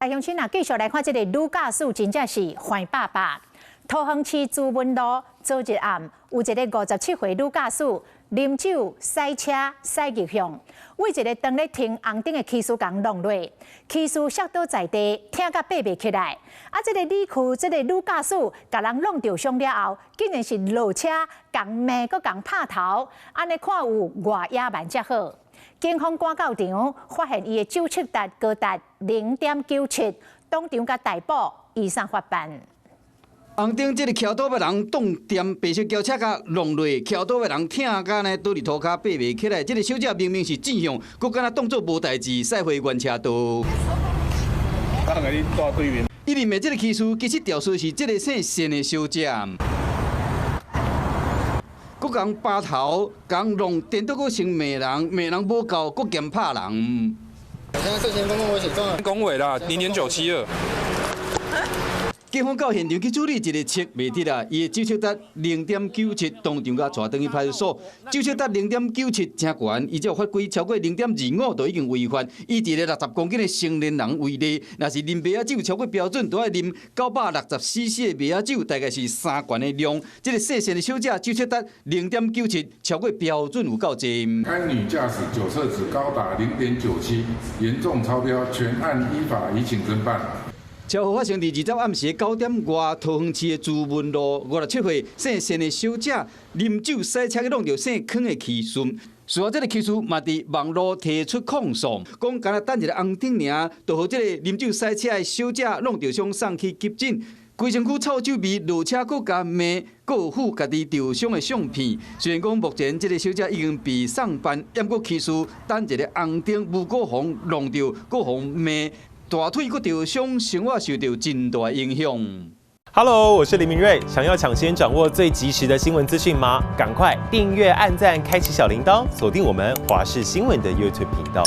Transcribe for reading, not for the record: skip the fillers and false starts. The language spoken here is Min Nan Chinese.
來鄉親啊，繼續來看這个女駕駛，真正是壞爸爸。桃園市朱文路昨日暗，有一个57歲女駕駛啉酒駛車駛逆向，對一个當咧停紅燈的騎士共挵落，騎士摔倒在地，疼甲爬袂起來。啊，這个女騎這个女駕駛共人挵著傷了後，竟然是落車共罵閣共拍頭，按呢看有偌野蠻才好。警方趕到場，發現伊的酒測值高達0.97，當場共逮捕，移送法辦。紅燈這个徛倒欲人擋踮白色轎車共挵落，徛倒欲人疼甲呢倒佇塗跤爬袂起來。這个小姐明明是正向，閣敢若當做無代誌，駛回原車道。你蹛對面。伊認為這个騎士其實肇事是這个姓單的小姐。閣共扒頭，共弄，顛倒閣先罵人，罵人無夠，閣兼拍人。現在涉嫌公共危險狀。公危啦，0.972。警方到現場去處理一个測袂得啦，伊的酒測值0.97，當場共帶轉去派出所。酒測值0.97誠懸，依照法規超過0.25就已經違法。以一个60公斤的成年人為例，若是啉麥仔酒超過標準，都愛啉960 cc 的麥仔酒，大概是三罐的量。這个姓單的小姐酒測值0.97，超過標準有夠濟。該女駕駛酒測值高達0.97，嚴重超標，全案依法移請偵辦。車禍發生佇20暗時9點外，桃園市的朱文路，57歲姓單的小姐啉酒駛車去挵著姓康的騎士。事後這个騎士嘛佇網路提出控訴，講干焦等一个紅燈爾，就予這个啉酒駛車的小姐挵著傷送去急診，規身軀臭酒味，落車閣共罵，閣有附家己著傷的相片。雖然講目前這个小姐已經被送辦，毋過騎士等一个紅燈無故予挵著，閣予罵。大腿閣著傷，生活受到真大影響。 Hello，我是林明瑞，想要搶先掌握最及時的新聞資訊嗎？趕快訂閱、按讚、開啟小鈴鐺，鎖定我們華視新聞的 YouTube 頻道。